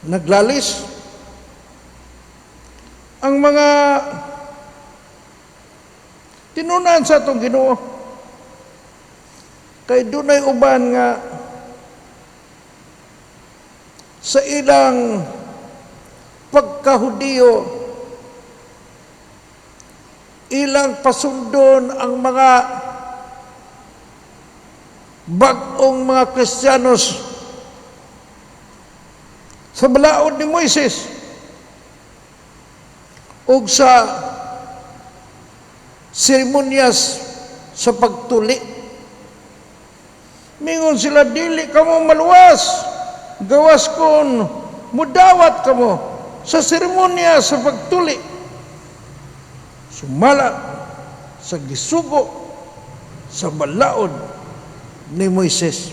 Naglalis ang mga tinunan sa atong Ginoo kay dunay uban nga sa ilang pagkahudiyo, ilang pasundon ang mga bag-ong mga Kristiyanos sa balaod ni Moises ug sa seremonyas sa pagtuli. Mingon sila, "Dili kamo maluwas gawas kon mudawat kamo sa seremonya sa pagtuli sumala sa gisugo sa balaod ni Moises."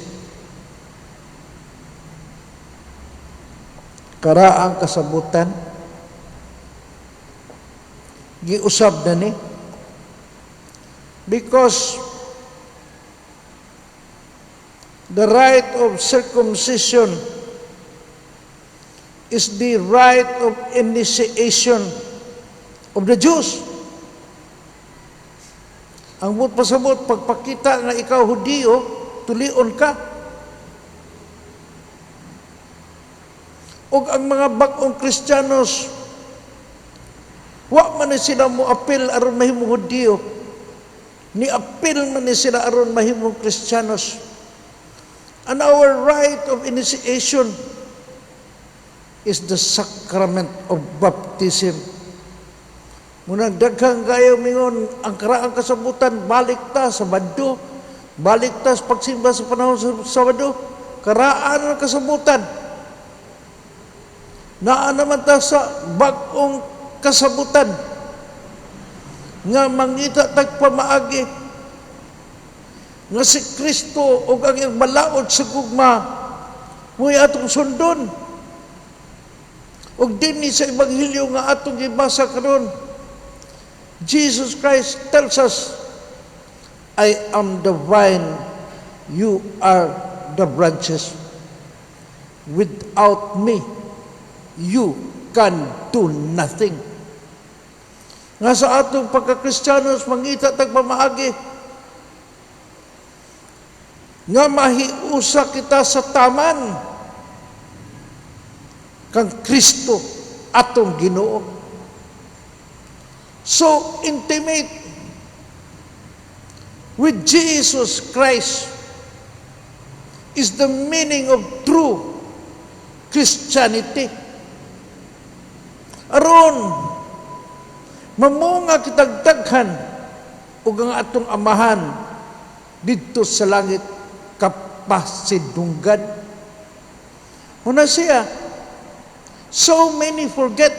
Karaang kasabutan, giusab na ni because the rite of circumcision is the rite of initiation of the Jews. Ang buot pasabot, pagpakita nga ikaw Hudiyo, tulion ka. Ug ang mga bag-ong Kristiyanos, wa man ni sila mo apil aron mahimong Hudiyo. Ni apil man ni sila aron mahimong Kristiyanos. And our rite of initiation is the sacrament of baptism. Munang daghang kayo mingon ang karaang kasabutan, balik ta sa Sabado, balik ta sa pagsimba sa panahon sa Sabado, karaan ang kasabutan. Naa naman ta sa bag-ong kasabutan nga mangita tag pamaagi nga si Kristo ug ang iyang balaod sa gugma mo'y atong sundon. Ug dinhi sa Ebanghelyo nga atong gibasa karon, Jesus Christ tells us, "I am the vine, you are the branches. Without me, you can do nothing." Nga sa atong pagkakristiyanos, mangita tag pamaagi nga mahiusa kita sa taman kang Kristo atong Ginoo. So intimate with Jesus Christ is the meaning of true Christianity. Aron mamunga kitag daghan ug ang atong Amahan didto sa langit kapasidunggan. Una siya, so many forget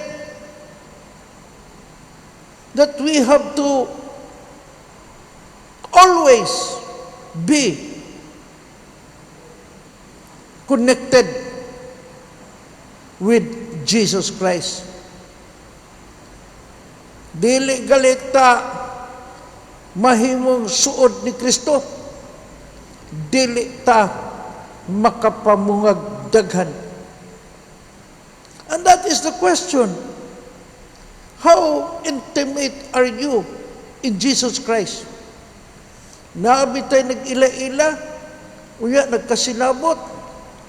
that we have to always be connected with Jesus Christ. Dili gali ta mahimong suod ni Kristo, dili ta makapamungag daghan. And that is the question. How intimate are you in Jesus Christ? Naa bitay nag-ila-ila, unya nagkasinabot,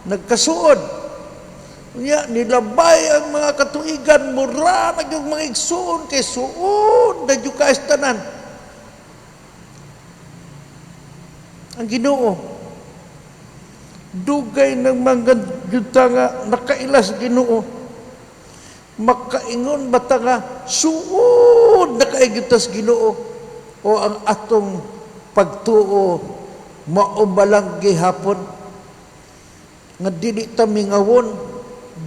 nagkasuod. Unya nilabay ang mga katuigan, mura na yung mga igsuon kay suod na yung kaastanan. Ang Ginoo, dugay ng mga yuta nga nakailas Ginoo, makaingon ba ta nga suod na kaayo tas Ginoo o ang atong pagtuo mao ba lang gihapon nga dili ta mingawon,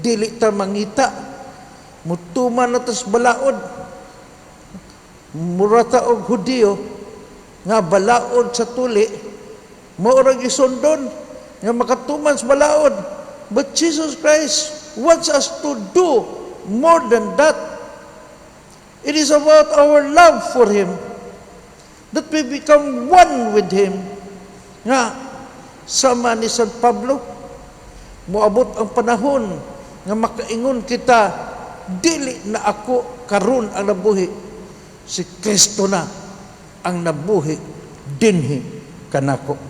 dili ta mangita, mutuman na tas balaod, mura ta og Hudiyo nga balaod sa tuli mao ra gisundon nga makatuman sa balaod? But Jesus Christ wants us to do more than that. It is about our love for Him, that we become one with Him. Nga, sama ni San Pablo, moabot ang panahon nga makaingon kita, "Dili na ako karon ang nabuhi, si Kristo na ang nabuhi dinhi kanako."